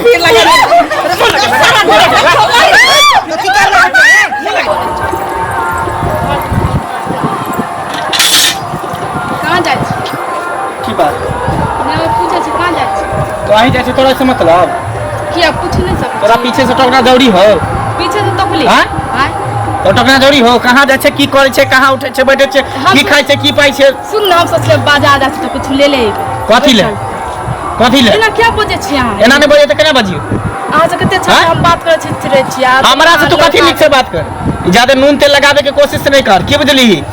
फिर लगे तो की कर रहल छै? कहाँ जाइ छी? की बात? नहि, पूछै छी कहाँ जाइ छी? तो अहीं जाइ छी, तोरा से मतलब? किया पूछ नहि सकै? तोरा पीछे से टोकना जरूरी हो? पीछे से तोकली। हाँ? आँय? तो टोकना जरूरी हो? कहाँ जाइ छै, की करै छै, कहाँ उठै छै, बैठै छै, की खाइ छै, की पाइ छै? सुन ने, हम सोचले बाजार जाइ छी तऽ कुछ ले ले अयबै। कथी ले? कथी ले? एना किया बजै छी अहाँ? एना नहि बजै तऽ केना बजियौ? अहाँ से कते अच्छा आँय? हम बात करै छी रहै छी आ हमरा से तू कथी नीक से बात कर। ज्यादा नून तेल लगाबे के कोशिश नहीं कर, की बुझली?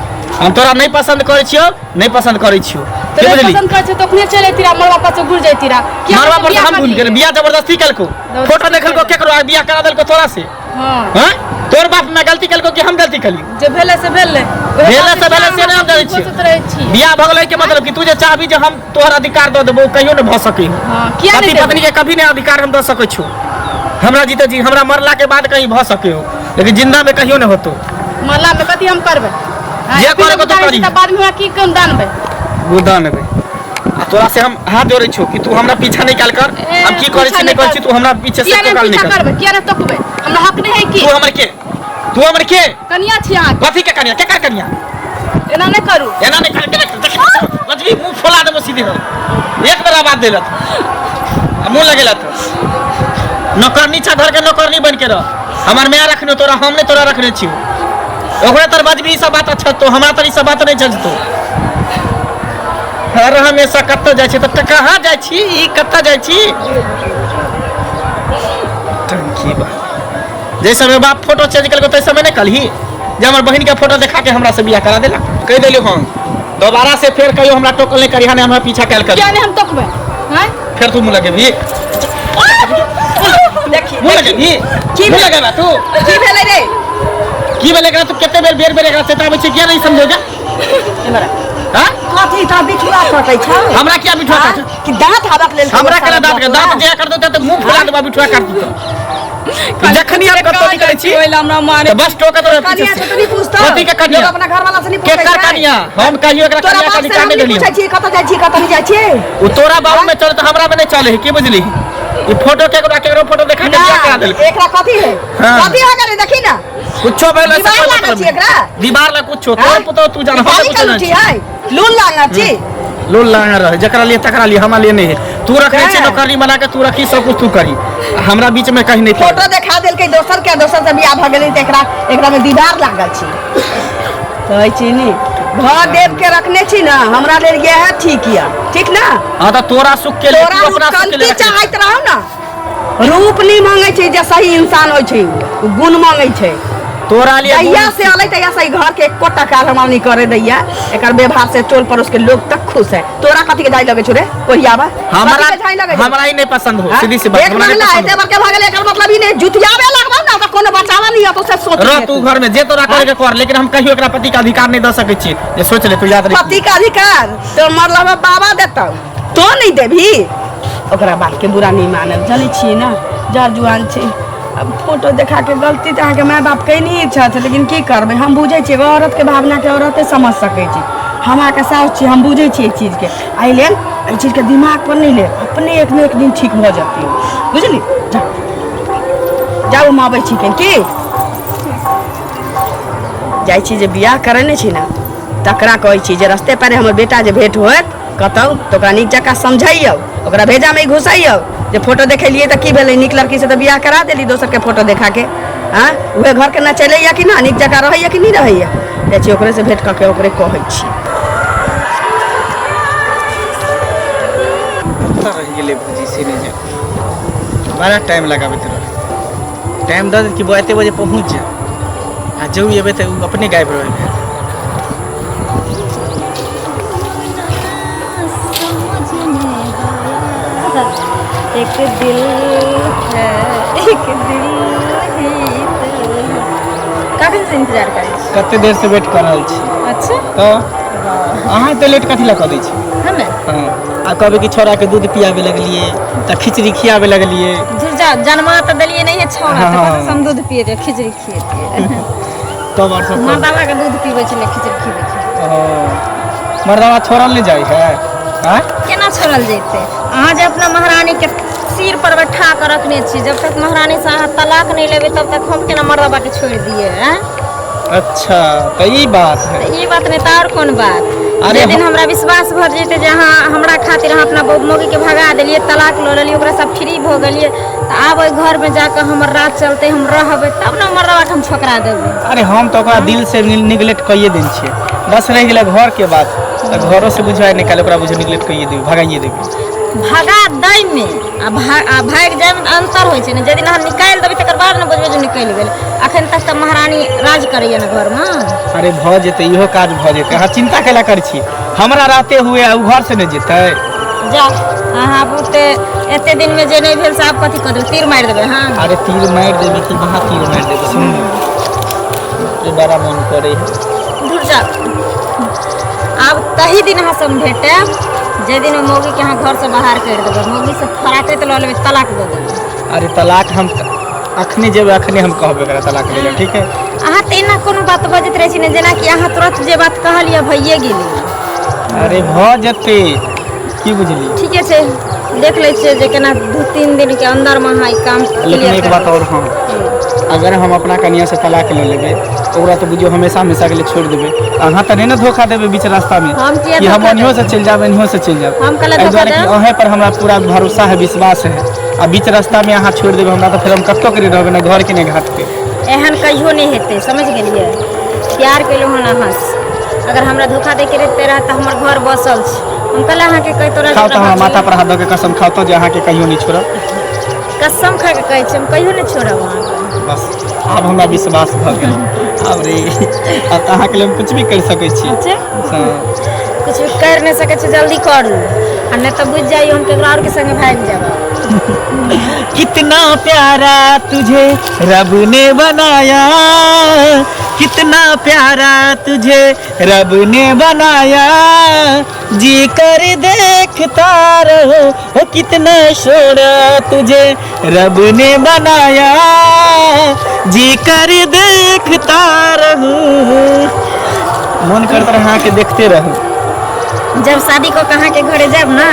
हम तोरा नहीं पसंद करै छियौ, नहीं पसंद करै छियौ, तऽ की नहि बुझली? पसंद करै छै तऽ ओखने चलि अयती रहा, मरबा पर से घुरि जैती रहा। किया मरवा पर बियाह हम घूम करलियै? गेल। बियाह जबरदस्ती केलको, फोटो देखलको केकरो आ बियाह करा देलको तोरा से। हाँ। हैं? तोर बाप में गलती केलको कि हम गलती केली? जे भेलै से भेलै। भेलै से भेलै, से नहि हम जानै छियै। सोचैत रहै छी। बियाह भऽ गेलै के मतलब कि तू जे चाहबी जे हम तोहर अधिकार दऽ देबो, कहियो नहि भऽ सकै। हाँ, किया नहि पति देबै? पत्नी के कभी नहि अधिकार हम दऽ सकै छियौ। हमरा जीते जी, हमरा मरला के बाद कहीं भऽ सकै हो, लेकिन जिंदा में कहियो नहि होतो। मरला में कथी हम करबै? जे करे के तो करी। तऽ बाद में हमरा की कम दानबै? गुदानबै। आ तोरा से हम हाथ जोड़ै छियौ कि तू हमरा पीछा नहीं काल कर। ए, हम की करै पीछा छी, नहीं नहि करै छी, तू हमरा पीछे से किया काल नहि नहीं पीछा कर। करबै? किया नहि तकबै? हमरा हक नहि है की? तू हमर के? तू हमर के? कनिया छी अहाँ। कथी के कनिया? केकर कनिया? एना नहि करू। एना नहीं कर, केना कर? देख, बजबी मुंह फोला देबो सीधे हम। एक बेर आवाज देलत आ मुंह लगेलत। नौकरनी छा, घर के नौकरनी बन के रह। हमर माय रखने तोरा, हम नहीं तोरा रखने छियौ। ओकरे तर बजबी ई सब बात अच्छा तो हमरा तर ई सब बात नहीं चलतो। हर हमेशा कतऽ जाइ छी तऽ कहाँ जाइ छी, ई कतऽ जाइ छी? टंकी बा जै समय बाप फोटो चेंज केलको तै समय नहि कहलही जे हमर बहिन के फोटो देखा के हमरा से बियाह करा देला। कहि देलियौ हम, दोबारा से फेर कहियो हमरा टोकल नहीं करिहा, नहीं हमरा पीछा कैल करी। किया नहीं हम टोकबै? हैं? फेर तू मुँह लगेबही? देखी। मुँह लगेबही? की मुँह लगेबा तू? की भेलै रे? की भेलै एकरा? तू कते बेर बेर बेर एकरा चेताबै छी, किया नहीं समझेगा? हाँ? कथी तोरा बिठुआ कटै छौ? हमरा किया बिठुआ हाँ? काटै? कि दाँत हावक लेल? हमरा केना दाँत के दाँत जे कर देतै तऽ मुँह फुला देबा बिठुआ काट देतौ। जखनी हम कतौ निकलै छी ओहि लए हमरा मारे तऽ बस टोकत रहै पीछे कनिया से। से तो नहीं पूछतो। कथी के कनिया? लोग अपना घर वाला से नहीं पूछै केकर छै। कनिया? हम कहियो एकरा तोरा कनिया बाप के से अधिकार हम नहि नहीं देलियै। पूछै छी कतऽ जाइ छी, कतऽ नहीं जाइ छी। ओ तोरा बाबू में चले तऽ हमरा में नहीं चले है, की बुझली? ई फोटो केकरो केकरो फोटो देखा के ना, बियाह करा देलकै। एकरा कथी है? हाँ। कथी हो गेलै देखी ना। कुछो भेल ऐसे दीवार कोई लागल मतलब छी नहीं। एकरा? दीवार लग कुछो हाँ? तोर पुतोह तू जान, हम गाली कुछो का नहीं लुटी छी। है, लून लागल छी। लोन लांगा रहे जकरा लिए तकरा लिए, हमरा लिए नहीं है। तू रखने छी हाँ। नौकरी बना के तू रखी, सब कुछ तू करी, हमरा बीच में कहीं नहीं पड़े। फोटो देखा देलकै दोसर के, दोसर से बियाह भऽ गेलै तऽ एकरा एकरा में दीवार लागल छी। कहै छी नी भऽ देव के रखने छी ना, हमरा लेल इएह ठीक यऽ, ठीक ना? हाँ तऽ तोरा सुख के लिए, तोरा तू अपना सुख के लिए रूपकांति रखने छी। चाहैत रहौ ना, रूप नहीं मांगे छै जे सही इंसान होइ छै, उ गुण मांगे छै। तोरा लिए जहिया गुण से अलै तहिया से ई घर के एको टका हम नहीं करे दैया। एकर व्यवहार से टोल पड़ोस के लोग तक खुश है। तोरा कथी के जाय लगे छौ रे कोहियाबा? हमरा कथी के जाय लगे छौ? हमरा ई नहीं पसंद हो, हाँ? सीधी सी बात, देख हमरा नहीं महला पसंद एते हो। बड़के भऽ गेलै, एकर मतलब ई नहीं जुतियाबे लगबौ ना तऽ कोनो बचावा नहीं हतो से सोच रह ले तू घर में, जे तोरा करे के कर, लेकिन हम कहियो एकरा पति का अधिकार नहीं दऽ सकै छियै, जे सोच ले तू, याद रख। पति का अधिकार तो मतलब बाबा देतौ, तो नहीं देबही। ओकरा बात के बुरा नहीं मानब, जानै छियै ना, जर जुआन छी। अब फोटो देखा के गलती तऽ अहाँके माय बाप कयने छथि, लेकिन की करबै, हम बुझै छियै एगो औरतके भावनाके औरते समझ सकै छै। हम अहाँके साउस छी, हम बुझै छियै एहि चीजके। एहि लेल एहि चीजके दिमाग पर नहि लेब, अपने एक ने एक दिन ठीक भऽ जेतै, बुझली? जाउ जाउ, हम अबै छी। कनि की जाइ छी जे बियाह करेने छी ने तकरा कहै छी जे रस्ते पर हमर बेटा जे भेंट होत कतौ तऽ ओकरा नीक जकाँ समझैयौ, ओकरा भेजामे घुसैयौ जे फोटो देखेलियै तऽ की भेलै, नीक लड़कीसँ तऽ बियाह करा देली दोसरके फोटो देखाके। आँय, उहे घरके नचेलैया कि ना, नीक जकाँ रहैया कि नहि रहैया? जाइ छी ओकरेसँ भेंट कऽ के ओकरे कहै छी। कतऽ रहि गेलै भौजी से नहि जानि, बड़ा टाइम लगाबैत रहै। टाइम दऽ देत कि बौआ एते बजे पहुँच जा, आ जब एबै तऽ ओ अपने गायब रहै। एक दिल है, एक दिल ही तो। कखन से इंतजार करै छी? कते देर से वेट कऽ रहल छी। अच्छा। तऽ अहाँ एते लेट कथी लए कऽ दै छी? हमे? हँ, आ कहबै कि छौड़ाके दूध पियाबे लगलियै तऽ खिचड़ी खियाबे लगलियै। झुरजा जन्मा तऽ देलियै नहिये छौड़ा, तऽ हाँ। कतऽ से हम दूध पियेतियै, खिचड़ी खियेतियै? तब आओर सब कहू। मर्दाबा के दूध पीबै छलै, खिचड़ी खिबै छलै। ओ, मर्दाबा छोड़ल नहि जाइ है? आँय? केना छोड़ल जैतै? अहाँ जे अपना महारानी के सिर पर बैठा कऽ रखने छी। जब तक महारानी से अहाँ तलाक नहि लेबै तब तक हम केना मर्दबा के छोड़ि दियै? आँय? अच्छा, तऽ ई बात है। तऽ ई बात नहि तऽ आओर कोन बात? अरे जे दिन हमरा विश्वास भऽ जेतै जे अहाँ हमरा खातिर अहाँ अपना मौगी के भगा देलियै, तलाक लऽ लेलियै, ओकरा सब फ्री भऽ गेलियै, तऽ आब ओहि घरमे जाकऽ हमर राज चलतै, हम रहबै, तब ने मर्दबा के हम छोकरा देबै। अरे हम तऽ ओकरा दिल से निगलेक्ट कइए देल छियै, बस रहि गेलै घर के बात, तऽ घरो से बुझाय निकाल ओकरा बुझ निगलेक्ट कइए देबै, भगाइए देबै। भगा दैमे आ भागि जाइमे तऽ अन्तर होइ छै ने। जाहि दिन अहाँ निकालि देबै तकर बाद ने बुझबै जे निकलि गेलै। अखन तक तऽ महारानी राज करैया ने घरमे। अरे भऽ जेतै, इहो काज भऽ जेतै, अहाँ चिन्ता कैला करै छी? हमरा रहते हुए ओ घर से नहि जेतै। जाउ, अहाँ बहुते एते दिनमे जे नहि भेल से आब कथी कऽ देबै? तीर मारि देबै? हँ। अरे तीर मारि देबै कि महा तीर मारि देबै, सुन ने, बड़ा मन करै है। दूर जाउ। आब तही दिन अहाँ सब भेटब जाहि दिन ओहि मौगीके अहाँ घरसँ बाहर करि देबै, मौगीसँ फराकैत लऽ लेबै, तलाक दऽ देबै। अरे तलाक हम अखने जेबै, अखने हम कहबै ओकरा तलाक लै लए, ठीक है? अहाँ तऽ एना कोनो बात बजैत रहै छी ने, जेनाकि अहाँ तुरंत जे बात कहलियै भइए गेलै। अरे भऽ जेतै, की बुझलियै? ठीके छै, देख लै छियै जे केना 2-3 दिनके अन्दरमे अहाँ ई काम लेकिन क्लियर एक कर बात और, हाँ, अगर हम अपना कनिया से तलाक ले लेबै, ओकरा तऽ बुझियौ हमेशा हमेशा के लिए छोड़ि देबै। अहाँ तऽ नहि ने धोखा देबै बीच रास्ता में? हम किया कि हम धोखा ओनियो से चलि जायब, एनियो से चलि जायब। हम कहले एहि धोखा दुआरे कि देब? अहें पर हमरा पूरा भरोसा है, विश्वास है, आ बीच रास्ता में अहाँ छोड़ि देबै हमरा तऽ फेर हम कतौ के नहि रहबै, ने घर के ने घाट के। एहन कहियो नहि हेतै, समझ गेलियै? प्यार केलहुँ हन अहाँसँ, अगर हमरा धोखा दैके रहिते रहत तऽ हमर घर बसल छै, हम कल अहाँके कहितो रहत। खाओ तऽ हमरा माथा पर हाथ दऽ के कसम खाओ तऽ जे अहाँके कहियो नहि छोड़ब। कसम खा के कहै छी, हम कहियो नहि छोड़ब अहाँके। बस, आब हमरा विश्वास भऽ गेल। आब रे आब तऽ अहाँके लेल हम कुछ भी करि सकै छी। अच्छा। हँ। कुछ भी करि नहि सकै छी, जल्दी करू आ नहि तऽ बुझि जाइयो हम केकरो आओर के संगे भागि जायब। कितना प्यारा तुझे रब ने बनाया, कितना प्यारा तुझे रब ने बनाया, जी कर देखता रहो, ओ कितना सोना तुझे रब ने बनाया, जी कर देखता रहूं। मन करता रहा के देखते रहूं। जब शादी कऽ के अहाँके घरे जायब ने,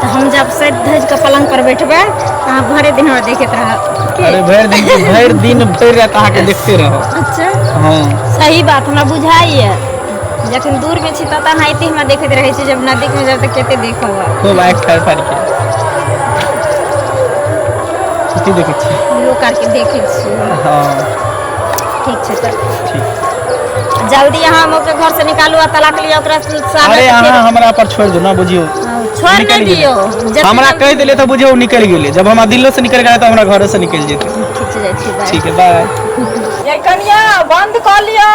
तऽ हम जब सजि धजि कऽ पलंग पर बैठबै तऽ अहाँ भरे दिन हमरा देखैत रहब की? अरे भरि दिन, भरि दिन, भरि रात अहाँके देखते रहब। अच्छा। हँ। सही बात हमरा बुझाइए। जखन दूरमे छी तब तऽ अहाँ एते हमरा देखैत रहै छी, जब नजदीकमे जायब तऽ कते देखब? खूब आँखि फाड़ि फाड़ि के कथी देखै छियै? लोक आरके देखै छियै। ठीक छै तऽ। ठीक। जल्दी अहाँ ओके घर से निकालू आ तलाक लिअ ओकरा सामने। अरे अहाँ हमरा पर छोड़ि दू ना, बुझियौ छोड़ नहि निकलि गेलै। दियौ जते हमरा जल्दी- कहि देलियै तऽ बुझियौ ओ निकलि गेलै। जब हमरा दिलो से निकलि गेलै तऽ हमरा घरो से निकलि जेतै। ठीक छै, जाइ छी, बाय। ठीक है, बाय। ये कनिया, बंद कऽ लिअ,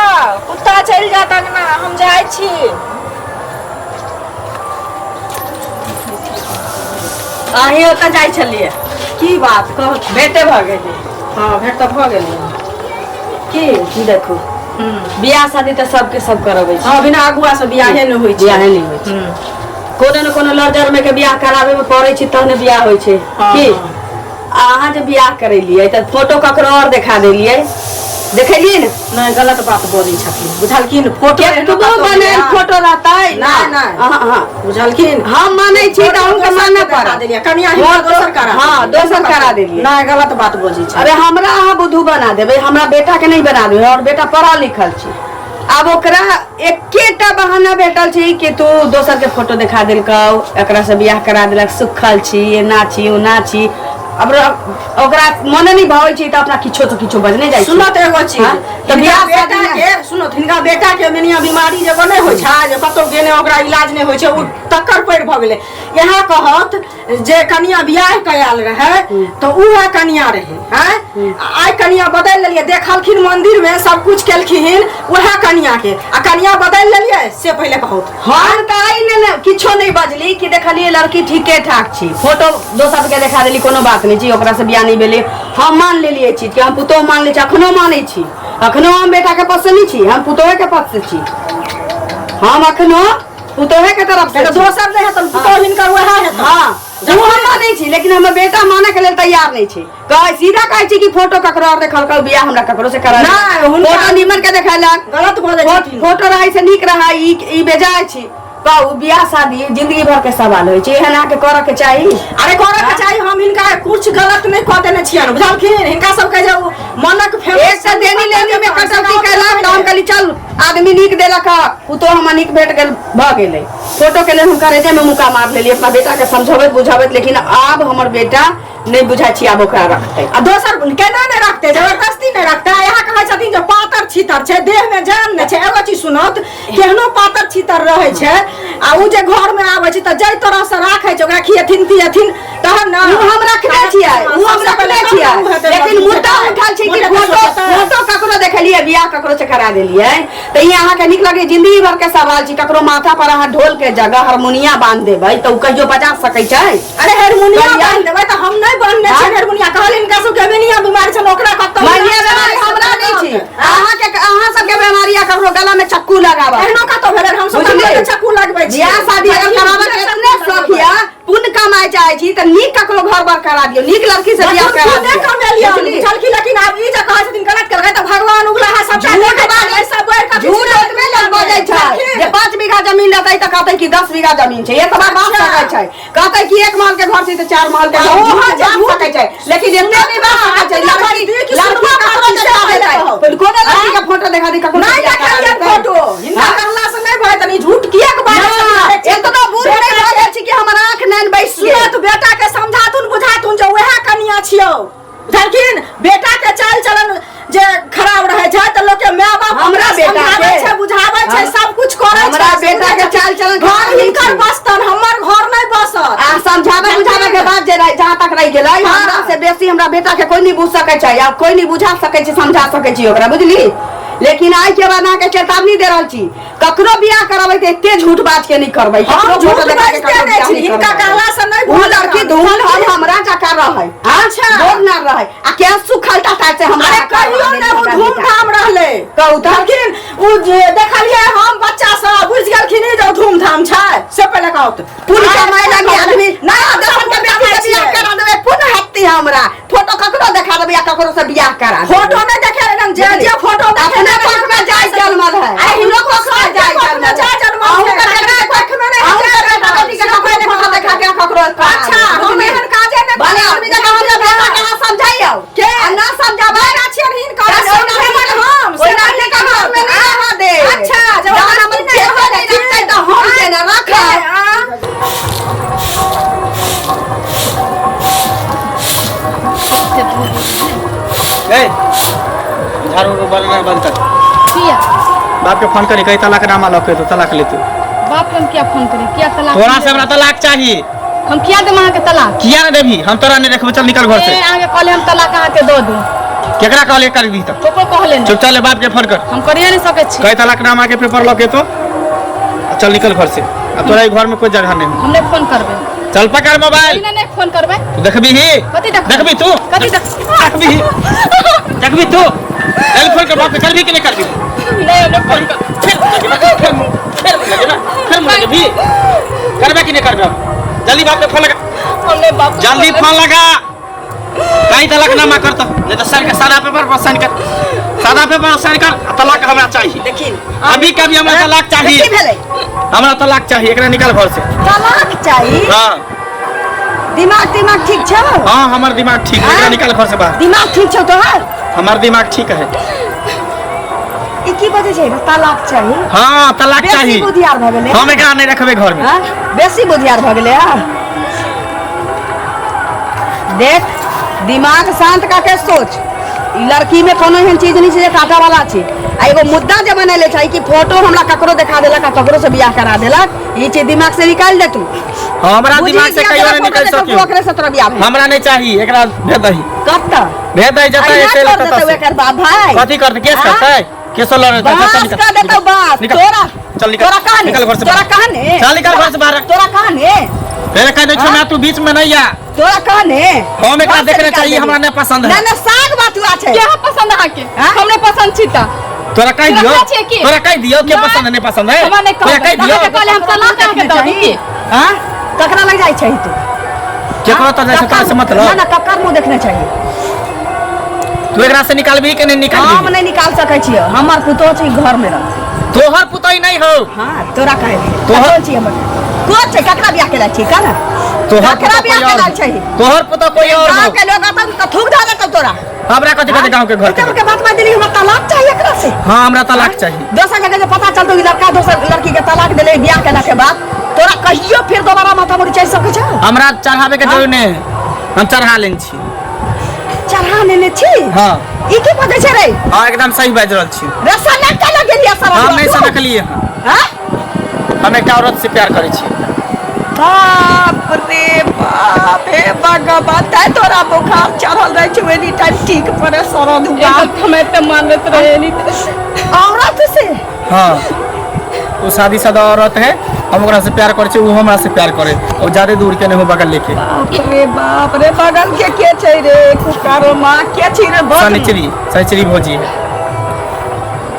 कुत्ता चलि जायत अंगना, हम जाइ छी। अहीं ओतऽ जाइ छलियै? की बात कह? भेटे भऽ गेलै? हँ, भेंट तऽ भऽ गेलै। की की देखू, बियाह शादी तऽ सबके सब करबै छै। हँ, बिना अगुआ से बियाहे नहि होइ छै। बियाहे नहि होइ छै। कोनो ने कोनो लड़जर में के बियाह कराबे में पड़ै छै, तहने बियाह होइ छै। की आ अहाँ जे बियाह करेलियै तऽ फोटो ककरो और देखा देलियै, देखेलियै ने? नहि, गलत बात बजै छथिन, बुझलखिन? फोटो एहनो केतबो कतौ बनायल बियाह- फोटो रहतै। नहि, नहि। अहाँ अहाँ बुझलखिन? हम मानै छी तऽ अहूँके मानऽ देखा पड़त। देलियै कनिया हिनका दोसर करा हँ, देलियै। दोसर करा देलियै। नहि, गलत बात बजै छै। अरे हमरा अहाँ बुद्धू बना देबै, हमरा बेटा के नहीं बना देबै। और बेटा पढ़ल लिखल छै। आब ओकरा एकेटा बहाना भेटल छै कि तू दोसर के फोटो देखा देलकौ, एकरा से बियाह करा देलक, सुखल छी, एना छी, ओना छी। अब ओकरा मने नहीं भावे छै तऽ अपना किछो से किछो बजने जाइ छै। सुनो तऽ एगो चीज। हाँ? तऽ तऽ बियाह बियाह बेटा शादी के सुनो, हिनका बेटा के मेनिया बीमारी जे नहि होइ छै, जे कतौ गेने ओकरा इलाज नहि होइ छै, ओ तकर पैर भऽ गेलै। यहाँ कहत जे कनिया बियाह कऽ आयल रहै तऽ उएह कनिया रहै हैं, आइ कनिया बदलि लेलियै। देखलखिन मंदिर में सब कुछ केलखिन उएह कनिया के, आ कनिया बदलि लेलियै से पहिले कहत। हम तऽ आइ ने ने किछो नहीं बजली कि देखलियै लड़की ठीके ठाक छी, फोटो दोसर के देखा देली, कोनो बात नहीं छी, ओकरा से बियाह नहीं भेलै, हम मान लेलियै चीज के। हम पुतोह मान लै छी, अखनो मानै छी, अखनो हम बेटा के पक्ष से नहीं छी, हम पुतोहे के पक्ष से छी, हम अखनो पुतोहे के तरफ से तऽ छी। दोसर नहि हेतन, पुतोह हिनकर उएह हेतन। हाँ, ओ हम मानै छी, लेकिन हमर बेटा मानै के लेल तैयार नहीं छै। कहै सीधा कहै छी कि फोटो ककरो और देखलकै, बियाह हमरा ककरो से करा नहि, फोटो निमन के देखेलक। गलत बजै छथिन। फोटो रहै से नीक रहै, ई ई बेजाय छी। कहू बियाह शादी जिंदगी भर के सवाल होइ छै, एहन अहाँके करऽ के चाही? अरे करऽ के चाही, हम हिनका कुछ गलत नहि कऽ देने छियनि, बुझलखिन? हिनका सबके जे ओ मनक फेर एक तऽ देनी लेनी में कटौती केलक तऽ हम कहली चल आदमी नीक देलक हँ, पुतोह हमरा नीक भेट गेल, भऽ गेलै। फोटो के लेल हम करेजे में मुका मार लेली अपना बेटा के समझबैत बुझबैत, लेकिन आब हमर बेटा नहि बुझाइ छी आब ओकरा रखतै। आ दोसर केना नहि रखतै, जबरदस्ती नहि रखतै। यहाँ कहै छथिन जे पातर छितर छै, देह में जान नहि छै। एगो चीज सुनत, केहनो पातर छितर रहै छै आ उ जे घर में आबै छै तऽ जाहि तरह से राखै छै ओकरा खियथिन पियथिन तहन ने। उ हम रखने छियै, उ हम रखने छियै, लेकिन मुद्दा उठल छै कि फोटो फोटो ककरो देखलियै, बियाह ककरो से करा देलियै, तऽ ई अहाँके नीक लगै? जिंदगी भर के सवाल छै। ककरो माथा पर अहाँ ढोल के जगह हारमोनिया बांध देबै तऽ उ कहियो बजा सकै छै? अरे हारमोनिया कहिया? बांध देबै तऽ हम नहि बांधने छियै हारमोनिया। कहल हिनका सबके मेनिया बीमारी छल, ओकरा कतौ मनिया बीमारी हमरा नहि छी, अहाँके अहाँ सबके बीमारी आ ककरो गला में चक्कू लगाबऽ एहनो कतौ भेलै? हम सब बुझलियै? गला में चक्कू लगबै छी। बियाह शादी अगर कराबऽ के एतने शौक यऽ, पुण्य कमाय चाहै छी तऽ नीक ककरो घर बर करा दियौ, नीक लड़की से बियाह करा खुदे दियौ। कमेलियै, बुझलियै? बुझलखिन? लेकिन आब ई जे कहै छथिन गलत केलकै तऽ भगवान उगला है सबटा झूठ देखै बाजै छै, सब बढ़ि कऽ झूठ ओतबे लोक बजै छै बुझलखिन? जे 5 बीघा जमीन रहतै तऽ कहतै कि 10 बीघा जमीन छै, एतबा बात अच्छा। सकै छै। कहतै कि 1 महल के घर छै तऽ 4 महल के घर, ओहो झूठ जे बात झूठ सकै छै, लेकिन एते नहि बात सकै छै। अपना लड़की बजै कि लड़की सुनबा ककरो पाती से देखा पहिले देतै, कहू। कोनो लड़की के फोटो देखा दी ककरो नहि बियाह करा देखलियै देतै। फोटो, हिनका हाँ? कहला से नहि भय तनी झूठ किएक बाजै छथिन? एतना बूढ़ नहि भऽ गेल छी कि हमर आँख नैन बैस गेल। सुनत बेटा के समझाथुन बुझाथुन जे वएह कनिया छियौ, बुझलखिन? बेटा के चाल चलन जे खराब रहे छै तऽ लोक के माय बाप हमरा बेटा समझाबै के? छै, बुझाबै छै, सब कुछ करै छै। हमरा बेटा के चाल चलन घर खराब नहि हिनकर छै। बसतन, हमर घर नहि बसत। आ समझाबै बुझाबै के बाद जे जहाँ तक रहि गेलै, हाँ। हमरा से बेसी हमरा बेटा के कोई नहीं बुझ सकै छै आ कोई नहीं बुझा सकै छै, समझा सकै छै ओकरा, बुझली? लेकिन आइ के बाद अहाँके चेतावनी दे रहल छी, ककरो बियाह करबै तऽ एते झूठ बाज के नहि करबै। हम ककरो झूठ फोटो देखा के बाजते ककरो नहि बियाह छी, नहि हिनका करबै। कहला से नहि उ भऽ लड़की जायत। धूल हम हमरा जकाँ रहै, अच्छा। गोर ना रहै आ के सुखल टाटा से हमरा अरे कहियो ने ओ धूमधाम रहलै। कहू तऽ। लेकिन उ जे देखलियै हम बच्चा सब बुझि गेलखिन ई जे धूमधाम छै, से पहिले कहू तऽ। पुण्य कमाय लागी आदमी नहि, हम दर्शन के सब बेटी के बियाह छियै। करा देबै, पुण्य हेतै। हमरा फोटो ककरो देखा देबै या ककरो से बियाह करा देबै। फोटो नहि देखे रहन, जे जे फोटो देखे अपने कोख में जाय जनमल है, अरे हिनो कोख में जाय कोख में जनमल जाय जनमल अहूँ है। के बेटा कोख में नहि अहूँ के जाय बेटा जनमल। बेटी के ककरो फोटो देखा के ककरो करा अच्छा, देबै। हम एहन काजे नहि भले करब। आदमी जकाँ हमरा बेटा के अहाँ समझाइयौ के? आ ना समझाबै बेटा छियनि हिनकर, ओहि समझेबनि हम, ओहि से नानी के घर में नहि रहऽ दे। अच्छा, जब जहन हमर नहि बेटा रहऽ नहि देथिन। रखतै तऽ हम केना रखब? आ? ए झाड़ू उड़ू बनना बंद कर। किया? बाप के फोन करी, कही तलाक नामा लऽ के तो तलाक ले तू। बाप के हम किया फोन करी? किया तलाक? तोरा से हमरा तलाक चाही। हम किया देम अहाँके तलाक? किया ने देबही? हम तोरा नहीं रखबो, चल निकल घर से। ए, अहाँके कहले हम तलाक अहाँके दऽ दू? केकरा कहले करबी तऽ? ककरो कहले नहि। चुप, चल बाप के फोन कर। हम करिए नहीं सकै छी। कही तलाक नामा के पेपर लऽ के तो आ चल निकल घर से, अब तोरा ई घर में कोई जगह नहीं। हम नहीं फोन करबै। चल पकड़ मोबाइल। नहीं, नहीं फोन करबै। तू देखबी ही? कथी देखबै? देखबी तू? कथी देख देखबी ही? देखबी तू? चल फोन कर बाप के, करबी कि नहीं करबी? नहीं, हम नहीं फोन कर। फिर फिर फिर लगे ना, फिर मुँह लगेबी। करबे कि नहीं करबे? जल्दी बाप के फोन लगा। हम नहीं बाप के जल्दी फोन लगा, कहीं तलाक नामा कर तो नहीं तो सर के सादा पेपर पर साइन कर, सादा पेपर पर साइन कर। आ तलाक हमरा चाहिए। देखिन अभी कभी हमरा तलाक चाहिए। की भेलै? हमरा तलाक चाहिए, एकरा निकाल घर से। तलाक चाही? हाँ। दिमाग दिमाग ठीक छौ? हाँ, हमर दिमाग ठीक है, एकरा हाँ? निकाल घर से बाहर। दिमाग ठीक छौ तोहर? हमर दिमाग ठीक है। ई की बजै छै तलाक चाही? हाँ, तलाक बेसी चाहिए। बुधियार भऽ गेलै। हम एकरा नहीं रखबे घर में। हाँ? बेसी बुधियार भऽ गेलै। हाँ? देख, दिमाग शांत कऽ के सोच, ई लड़की में कोनो एहन चीज नहीं छै जे काटा वाला छै। आ एगो मुद्दा जे बनेले छै कि फोटो हमरा ककरो देखा देलक आ ककरो से बियाह करा देलक, ई चीज दिमाग से निकाल दे तू। हमरा बुझि दिमाग से गया कहियो तोरा नहीं फोटो निकल देखल, सकियो। तू ओकरे से तोरा बियाह भेल। हमरा नहीं चाहिए, एकरा भेज दही। कब तक भेज दही जतऽ अहिना एतै छोड़ ततऽ देतौ से। एकर बाप भाई। कथी करतै? केस हाँ? करतै? केसो लड़तै? चल, बास निकल, कर देतौ निकल, बास। निकल। तोरा चल निकल, तोरा कहने निकल घर से तोरा बाहर। कहने चल निकल घर से बाहर। तोरा कहने फेर कह दै छौ ना, तू बीच में नहीं आ। तोरा कहने हम एकरा घर से देखने निकाल चाहिए, देबी। हमरा नहीं पसंद है। ना ना साग बतुआ छै। के पसंद अहाँके? हाँ? हम नहीं पसंद छी तऽ। तोरा कह दियो, रखने छियै की? तोरा कह दियो के नहीं। पसंद है नहीं पसंद है? हमरा नहीं तोरा कहबै। कह दियो। अहाँके कहले हम तलाक अहाँके दऽ दी। हाँ? ककरा लग जाइ छै तू? केकरो तो जाइ छै तोरा से मतलब? ना ना ककर मुंह देखने चाहिए? तू एकरा से निकालबी कि नहीं हम निकालबी? नहीं निकाल सकै छियै, हमर पुतोह छै घर में रहतै। तोहर पुतोह नहीं हो। हाँ तोरा कहे तोहर- कोन छी हमर कोन छै ककरा बियाह केला छी का ना तोहर ककरा पुतोह बियाह कोई और केला हो। छै तोहर पुतोह कोई और गाँव हो। के लोग अपन त थूक धऽ देतौ तोरा। हमरा कथी कथी गांव के घर के के के बात मान देली हमरा तलाक चाहिए एकरा से। हाँ हमरा तलाक चाहिए। दोसर जगह जे पता चलतौ कि लड़का दोसर लड़की के तलाक देले बियाह केला के बाद तोरा कहियो फिर दोबारा माथा मुड़ी चढ़ि सकै छै? हमरा चढ़ावे के जरूरी नहीं है, हम चढ़ा लेने छी। चढ़ा लेने छी? हाँ। ई की बजै छै रे? हाँ एकदम सही बाजि रहल छी। रस्सा लटका लग गेलियै सारा हम नहीं तू? सनकलिए हँ। हाँ? हम एकटा औरत से प्यार करै छी। बाप रे बाप, हे भगवान, तैं तोरा बुखार चढ़ल रहै छौ एनी टाइम ठीक पड़े सरद हुआ। हम एते मानैत रहे नहीं। औरत से? हाँ वो शादीशुदा औरत है, हम ओकरा से प्यार करै छी, वो हमरा से प्यार करे और ज्यादा दूर के नहीं हो बगल लेके। बाप रे बाप रे, बगल के के छै रे कुकारो माँ के छै रे? बड़ शनिचरी, शनिचरी भौजी है।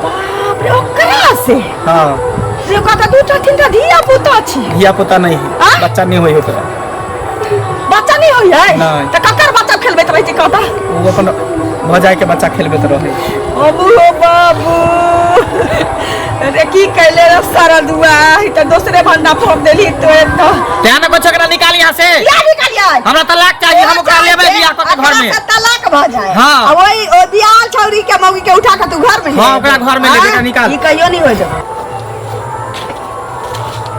बाप रे, ओकरा से? हाँ। रे ओकरा तऽ दूटा तीनटा धिया पुता छै। धिया पुता नहीं है, आँ? बच्चा नहीं होई ओकरा। बच्चा नहीं होई है? नहीं। तऽ ककर बच्चा खेलबैत रहै छै कहता? वो अपन भौजाई के बच्चा खेलबैत रहै। अबू हो बाबू रे, की कैले रे सरदुआ, ई तऽ दोसरे भंडा फोड़ देली तो तो। तें न कुछ ओकरा निकाल यहाँ से। या निकालियै? हमरा तलाक चाहिए, हम ओकरा लेबै बियाह कऽ के घर में। एकरा से तलाक भऽ जाए। हाँ। आ ओई ओ बियाह छौरी के मौगी के उठा के तू घर में ले। हाँ, ओकरा घर में ले, हाँ? एकरा निकाल। ई कहियो नहीं हो जाए।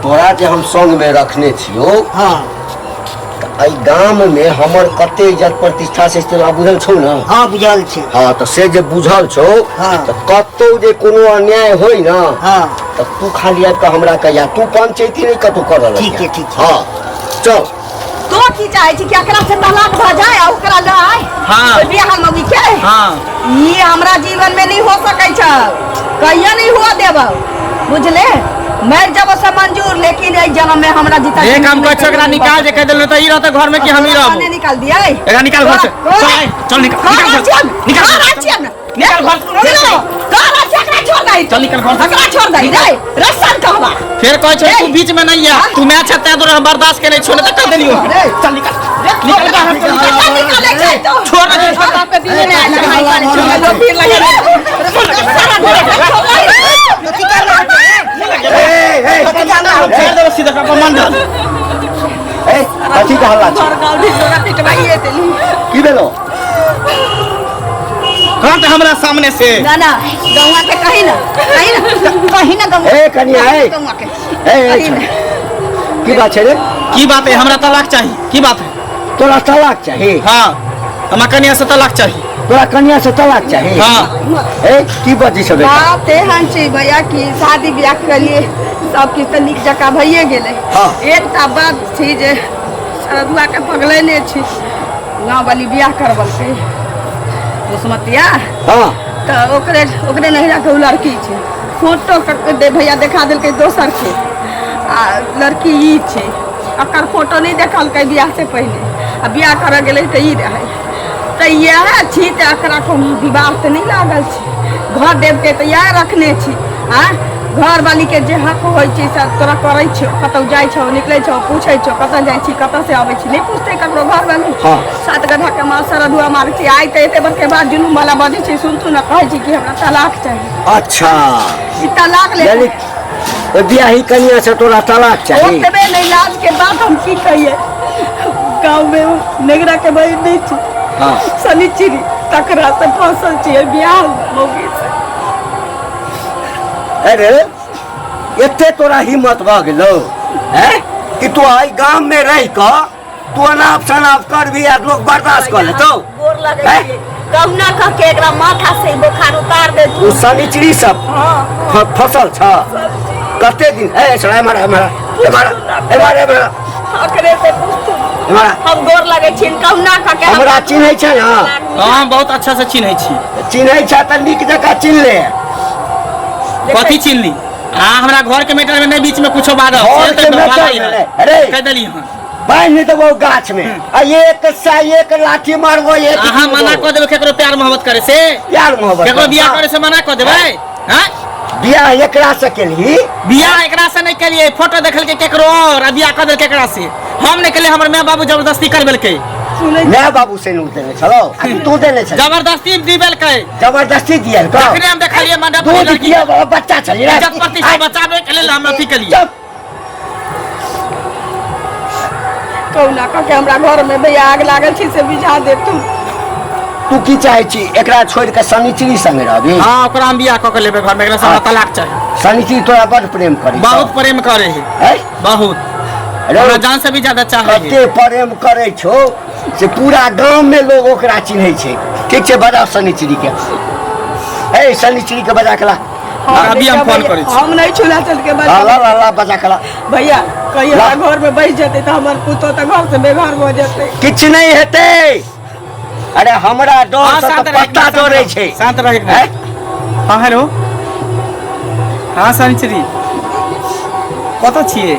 तोरा जे हम संग में रखने छियो। हाँ। तऽ एहि गाम में हमर कते इज्जत प्रतिष्ठा से तोरा बुझल छौ ना? हाँ बुझल छै। हाँ तऽ से जे बुझल छौ। हाँ। तऽ कतौ जे कोनो अन्याय होय ना। हाँ। तऽ तू खाली आबि कऽ हमरा कहिया, तू पंचायती नहीं कतौ करऽ ठीक छै, ठीक छै। हाँ चल। तो की चाहे छी कि एकरा से तलाक भऽ जाए आ ओकरा लऽ आय? हाँ। ओहि बियाहल मौगी के? हाँ। ई हमरा जीवन में नहीं हो सकै छै, कहियो नहीं हुआ देबौ, बुझले? मर जब से मंजूर, लेकिन एहि जन्म में हमरा जीता एक काम कर, एकरा निकाल जे कह देलौ त ई रहत घर में कि हम ही रहबो। नहीं निकाल दिया एकरा निकाल घर से। चल चल निकाल, निकाल घर से। निकाल घर से। निकाल घर से। चल चल निकल घर से। एकरा छोड़ दे रे रस्सन कहबा। फेर कहै छै तू बीच में नहीं आ, तू मैं छै तै तोरा हम बर्दाश्त के नहीं छोड़े त कह देलियो। रे। चल निकल, निकल घर हम निकाल निकाले छै तो छोड़ दे। बाप के दिने नहीं आयल है। फिर लगे ए, ए, छोड़ देबो सीधा अपन मन डाल। ए, कथी के हल्ला छै? पिटवाइए देली। की भेलो? कहाँ हमरा सामने से? ना ना गौवा के कही ना, कही ना, कही ना गौवा। ए कनिया, ए। गौवा के ए, ए, कही ना। की बात छै रे? की बात है? हमरा तलाक चाहिए। की बात है? तोरा तलाक चाही? हाँ हमरा कनिया से तलाक चाहिए। तोरा कनिया से तलाक चाही? हाँ। ए की बजी छै बेटा? बात एहन छै भैया कि शादी ब्याह के लिए सब किछु तऽ नीक जकाँ भइए गेलै। हाँ। एकटा बात छै जे सरदुआ के पगलेने छी, गाँव वाली बियाह करबलकै कुसमतिया। हाँ। तऽ ओकरे ओकरे नहिरा के उ लड़की छै, फोटो क- दे भैया देखा देलकै दोसर के आ लड़की ई छै, एकर फोटो नहि देखलकै बियाह से पहिले आ बियाह करऽ गेलै तऽ ई रहै। तऽ इएह छी तऽ एकरा कोनो विवाह तऽ नहि लागल छै, घर देवके तऽ इएह रखने छी। आँय घरवाली के जे हक होइ छै से तोरा करै छौ, कतौ जाइ छौ निकलै छौ पूछै छौ कतऽ जाइ छी कतऽ से अबै छी, नहि पूछतै ककरो घरवाली? हाँ। सात गधा के माँ सरधुआ मारै छै। आइ तऽ एते बड़के बात जुलूम वाला बजै छै, सुन सुन कहै छै कि हमरा तलाक चाही। अच्छा। ई तलाक ले यानी ओहि बियाही कनिया से तोरा तलाक चाही? ओतबे नहि, लाज के बात हम की कहिए, गाँव में नेगरा के बहिन नहि छै? हाँ। शनिचरी, तकरा से फसल छियै बियाह मौगी से। अरे एते तोरा हिम्मत भऽ गेलौ हैं कि तू एहि गाम में रहि कऽ तू अनाप शनाप करबी आ लोग बर्दाश्त कऽ लेतौ? गोर लगै हैं? छियै, कहुना कह के एकरा माथा से बोखार उतार दे तू शनिचरी सब फसल छ कते दिन? ए छोड़ा, एम्हर एम्हर एम्हर एम्हर एम्हर। ओकरे से पूछतू। एम्हर। हम गोर लगै छियनि, कहुना कह के हमरा चिन्है छै ने? हाँ हम बहुत अच्छा से चिन्है छी। चिन्है छै तऽ नीक जकाँ चिन्ह ले। कथी चिन्हली? आ हमरा घर के मैटर में नहीं बीच में कुछो बाजब। घर से के तऽ मैटर बाजै में है। नहीं। अरे। कह देली हाँ। बान्हि देबौ गाछ में आ 101 लाठी मारबो एक अहाँ मना कऽ देबै केकरो प्यार मोहब्बत करे से प्यार मोहब्बत केकरो बियाह करे से मना कऽ देबै हैं बियाह एकरा से केलही बियाह एकरा से नहीं केलिए फोटो देखलकै केकरो और आ बियाह कऽ देलकै एकरा से हम नहीं केलिए हमर माय बाबू जबरदस्ती करबेलकै सुनै माय बाबू से नूर देने छलो आ कि तू देने छली जबरदस्ती दिबेलकै जबरदस्ती दियल का जखने हम देखलिए मंडप पर दूध लड़की दिया वाला बच्चा छली रे इज्जत प्रतिष्ठा बचाबे के लेल हम अथी केलिए चुप कहुना कऽ के हमरा घर में भैया आग लागल छै से बुझा दे तू तू की चाहे छी एकरा छोड़ के शनिचरी संगे रहबी हाँ ओकरा हम बियाह कऽ के लेबै घर में एकरा से हमरा तलाक चाही शनिचरी तोरा बड़ प्रेम करी बहुत प्रेम करे है है बहुत रे हमरा जान से भी ज्यादा चाहे है कते प्रेम करे छो से पूरा गांव में लोग ओकरा चिन्है छै ठीक छै बजाओ शनिचरी के ए शनिचरी के बजा के ला हाँ, अभी हम देखियौ फोन भैया, करै छी। हम नहीं चूल्हा चल के ला बजा ला ला ला बजा के ला भैया कहियो ला। हमरा घर में बैठ जेतै तऽ हमर पुतोह तऽ घर से बेघर भऽ जेतै किछु नहि हेतै अरे हमरा डर हाँ, से शांत तऽ रह, पत्ता शांत डरे रह, छै शांत रह एक हैं? मिनट। हाँ हेलो हाँ शनिचरी कतऽ छियै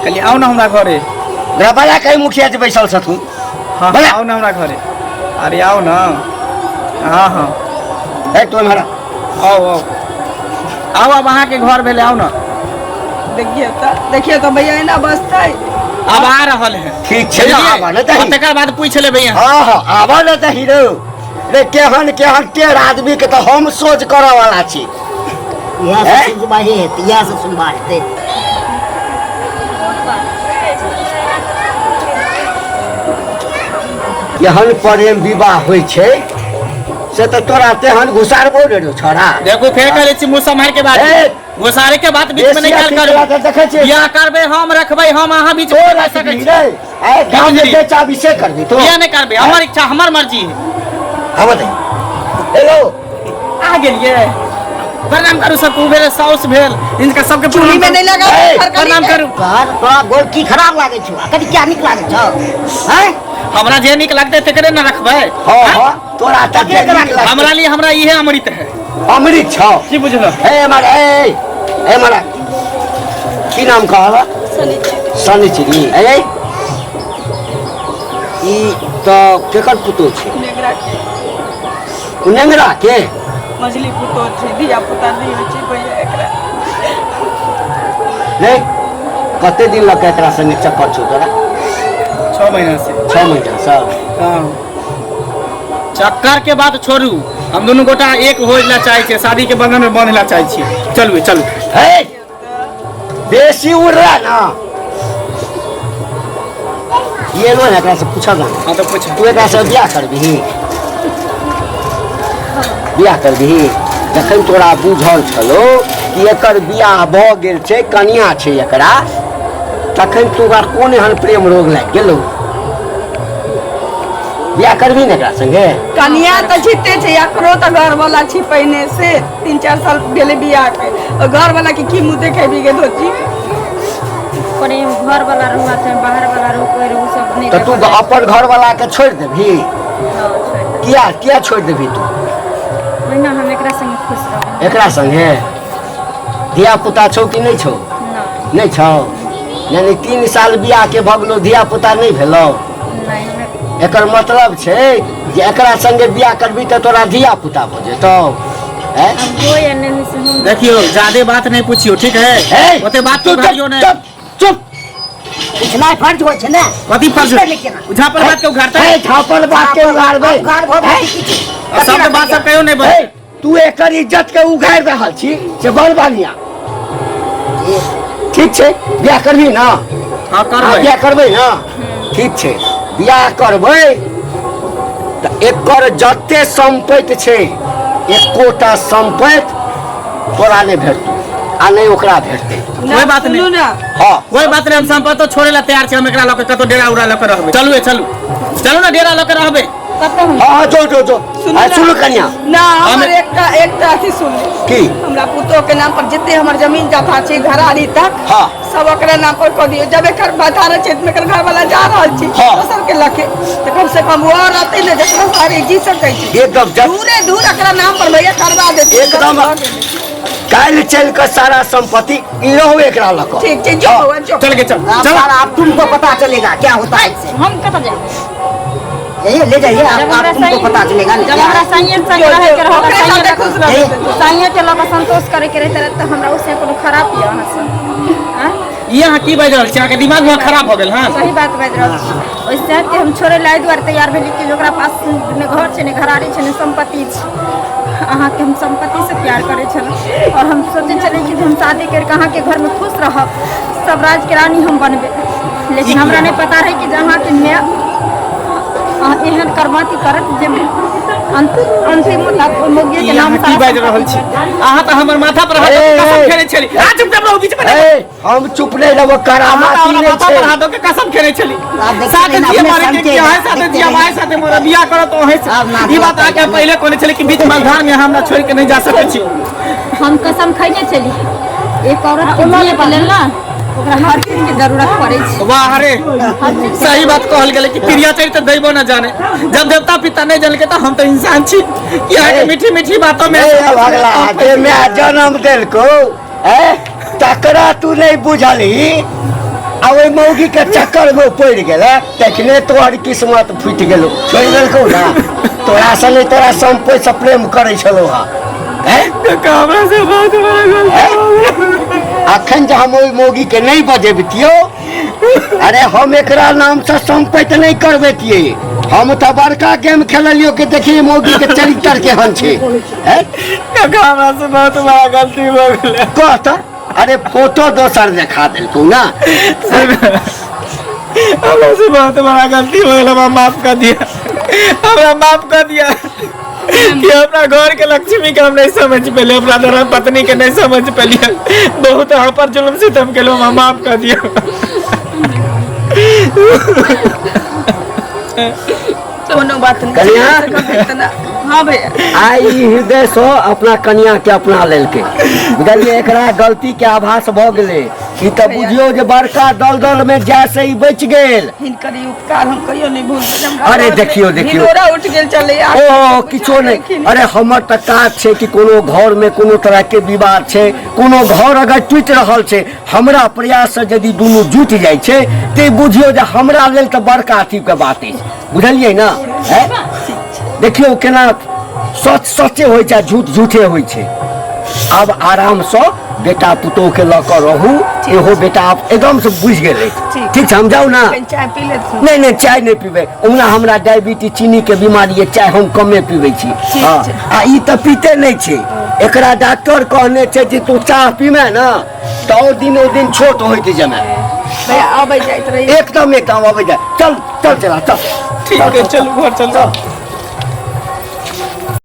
कहलियै आउ ने हमरा घरे ओकरा बजा कहीं मुखिया जी बैसल छथुन हाँ बजा। आउ ने हमरा घरे अरे आउ ने हाँ हाँ ए तू एम्हर आ। आउ आउ आउ आब अहाँके घर भेलै आउ ने देखियौ तऽ देखियौ तऽ भैया एना बजतै आब आ रहल है ठीक छै ने आबऽ ने दही तकर बाद पूछि लेबै अहाँ हाँ हाँ आबऽ ने दही रौ रे केहन केहन टेढ़ आदमी के तऽ हम सोच करऽ वाला छी इएह से हैं? सुनवाई हेतै इएह से सुनवाई हेतै एहन प्रेम विवाह होइ छै से तऽ तोरा तेहन घुसारबो ने रौ छोड़ा देखू फेर कहै छी मुँह सम्हारि के बात ए! घुसारे के बात बीच में नहीं बेसी काल करू अथी तोरा देखै छियै। बियाह करबै हम रखबै हम अहाँ बीच में तोरा नहीं सकै छी रे ए गाँव में बेचा बिसे करबी तो बियाह नहीं करबै हमर इच्छा हमर मर्जी है आबऽ दे हेलो आ गेलियै प्रणाम करू सबके उ भेल साउस भेल हिनका सबके चूल्ही में नहीं लगा ए, प्रणाम करू तोहर तोरा गोर की खराब लागै छौ आ कनि क्या नीक लागै छौ हैं हमरा जे नीक लगतै तेकरे ने रखबै हाँ हाँ तोरा तऽ जे नीक लगतौ। हमरा लिए हमरा इहे अमृत है अमृत छौ की बुझलो ए मारा ए ए मारा की नाम कहल शनिचरी ए ई तऽ केकर पुतोह छै नेगरा के ओ नेंगरा के मझली पुतोह छै धिया पुता नहि होइ छै भैया एकरा नहीं कते दिन लग एकरा संगे चक्कर छौ तोरा 6 महीना से 6 महीना से हाँ चक्कर के बात छोड़ू हम दुनू गोटा एक हो ला चाहे छियै शादी के बंधन में बंधे ला चाहे छियै चलू चलू हे बेसी उड़ रहा ना ये लो ना एकरा से पूछल ना हाँ तो पूछ तू एकरा से बियाह करबिही बियाह करबिही जखन तोरा बुझल छलो कि एकर बियाह भऽ गेल छै कनिया छै एकरा तखन तू ओकरा कोन एहन प्रेम रोग लागि गेलौ बियाह करबी ने एकरा संगे कनिया तऽ जीते छै एकरो तऽ घरवाला छी पहिने से 3-4 साल भेलै बियाह के ओहि घरवाला के की मुँह देखेबी गे धोती प्रेम घर वाला रहू चाहे बाहर वाला रहू कोई रहू सब नहीं तऽ तू अपन घरवाला के छोड़ि देबही हाँ, छोड़ि देबै। किया किया छोड़ि देबही तू ओहिना हम एकरा संगे खुश रहबै एकरा संगे धिया पुता छौ कि नहि छौ नहि नहि छौ यानी 3 साल बियाह के भऽ गेलौ धिया पुता नहि भेलौ नहि हमरा एकर मतलब छै जे एकरा संगे बियाह करबी तऽ तोरा धिया पुता भऽ जेतौ हैं? अब हो या नहीं से हम देखियो ज्यादा बात नहीं पूछियो ठीक है हे, ओते बात तू तो उघारियो नहीं चुप चुप पूछनाइ फर्ज होइ छै ने कथी फर्ज पूछतै ने केना? झापल बात के उघारता हे झापल बात के उघारबै उघार भऽ गेल किछु सब के बात सब कहियो नहीं हे बस तू एकर इज्जत के उघारि रहल छी से बड़ बढ़िया ठीक छै बियाह करबी ना हाँ हाँ, करबै बियाह करबै ना ठीक छै बियाह करबै तऽ एकर जते सम्पत्ति छै एकोटा सम्पत्ति तोरा नहि भेटतौ आ नहि ओकरा भेटतै कोई बात नहीं। सुनू ना हाँ कोई बात नहीं हम संपत्ति छोड़े ला तैयार छी हम एकरा लऽ के कतौ डेरा उड़ा लऽ के रहबै चलू ए चलू चलू ना डेरा लऽ के रहबै कतऽ हम हाँ हाँ जो जो जो सुनू आ ना। सुनू कनिया ना हमर हम- एकटा एकटा अथी सुन ले की हमरा पुतोह के नाम पर जते हमर जमीन जथा छै घरारी तक हाँ। सब ओकरा नाम पर कऽ दियौ जब एकर बता रहल छै एकर घर वाला जा रहल छी हाँ। दोसर के लके तऽ कम से कम वो रहतै ने जकरा सारे जी सकै छै एकदम जब दूरे दूर एकरा नाम पर भैया करवा देतै एकदम। काल्हि चलि कऽ सारा संपत्ति ई रहू एकरा लऽ कऽ। ठीक छै, जो बौआ जो। चल के चल। अब चल। सारा अब तुमको पता चलेगा क्या होता है इससे। हम कतऽ जायब? यही ले जाइए आप। जब आप हमरा तुमको सही पता चलेगा ना जब क्या हमरा है। सैये संग रहै के रहल, ओकरे सैये साथे खुश रहू। सैये के लऽ कऽ संतोष करे के रहै तऽ हमरा ओसे कोनो खराब यऽ अहाँ से? आँय? ई अहाँ की बाजि रहल छी? अहाँके दिमाग वहाँ खराब भऽ गेल हँ? सही बात बाजि रहल छी। ओहि के हम छोड़ै लए एहि दुआरे तैयार भेली कि ओकरा पास ने घर छै, ने घरारी छै, ने सम्पत्ति छै। अहाँके हम सम्पत्तिसँ प्यार करै छलहुँ आओर हम सोचै छलियै कि जे हम शादी करिके अहाँके घरमे खुश रहब, सब राजके रानी हम बनबै, लेकिन हमरा नहि पता रहै कि जे अहाँके माय अहाँ एहन करमाती करत जे अंतिम मौगिए के नाम। की बाजि रहल छी अहाँ? तऽ हमर माथा पर हाथ ए, कसम ए। खेने छली। आ चुपचाप रहू बीच में। ए, हम चुप नहीं रहबो। अहाँ तऽ करामाती हमरा नहीं माथा छै। पर हाथ दऽ के कसम खेने छली। आब देखते साथ रहिना, जिए अपने मरे के संग कि के अहाँ साथे देखते जिए रहिना। अहाँ साथे मरे, बियाह करत अहें से। आब ना ई बात अहाँके देखते पहिले कहने छली कि बीच मझधार में अहाँ हमरा छोड़ि के नहीं जा सकै छी। हम कसम खैने छली, एक औरत के जिए के लेल ना ओकरा हर चीज के जरूरत पड़ै छै। वाह रे, सही बात कहल गेलै कि प्रिया चरित्र दैबो न जाने। जब देवता पिता नहीं जानके तऽ हम तऽ इंसान छी। यहाँ के मीठी मीठी बातों में ए भगला, जे माय जन्म देलको ए तकरा तू नहीं बुझलही आ ओहि मौगी के चक्कर में पड़ि गेलै, तखने तोहर किस्मत फूटि गेलो। छोड़ि देलकौ ना तोरा से नहीं, तोरा सम्पति से प्रेम करै छलौ। हँ हैं? हमरा से बहुत बड़ा गलती। अखन जे हम ओहि मौगी के नहीं बजेबतियौ, अरे हम एकरा नाम से सम्पति नहीं करबेतियै। हम तऽ बड़का गेम खेललियो कि देखी मौगी के चरित्र केहन छै, हैं? काका, हमरा से बहुत बड़ा गलती भऽ गेलै। कह तऽ, अरे फोटो दोसर देखा देलकौ ना? हमरा से बहुत बड़ा गलती हो गेल, हमरा माफ कर दिया, हमरा माफ कर दिया कि अपना घर के लक्ष्मी के हम नहीं समझ पेले, अपना धर्म पत्नी के नहीं समझ पेलिए। बहुत अहाँ पर जुल्म सितम केलहुँ, हमरा माफ कर दिया। कोनो बात नहीं। कनिया। हाँ भैया। आइ ई हृदय से अपना कनिया के अपना लेलकै, बुझलियै? एकरा गलती के आभास भऽ गेलै। ई तऽ बुझियौ जे बड़का दलदल में जाय से ई बचि गेल। हिनकर ई उपकार हम कहियो नहीं भूल। अरे देखियौ, देखियौ। हिलोरा उठ गेल चले। ओ किछो नहि। अरे हमर तऽ काज छै कि कोनो घर में कोनो तरह के विवाद छै, कोनो घर अगर टूटि रहल छै, हमरा प्रयास से यदि दुनू जुटि जाइ छै तऽ ई बुझियौ जे हमरा लेल तऽ बड़का अथी के बात अछि, बुझलियै ने? हैं? देखियौ केना सच सचे होइ छै आ झूठ झूठे होइ छै। आब आरामसँ बेटा पुतोह के लऽ कऽ रहू। इहो बेटा आब एकदमसँ बुझि गेल अछि। ठीक छै, हम जाउ ने? चाय पी लेथिन। नहि नहि, चाय नहि पीबै। ओना हमरा डायबिटीज चीनी के बीमारी यऽ, चाय हम कमे पीबै छी। हँ, आ ई तऽ पीते नहि छै। एकरा डॉक्टर कहने छै जे तू चाह पीमे ने तऽ ओ दिन ओ दिन छोट होइत जेमे। भैया, अबै जाइत रही। एकदम एकदम अबै जाय। चल चल चला चल। ठीक है, चलू घर चलू।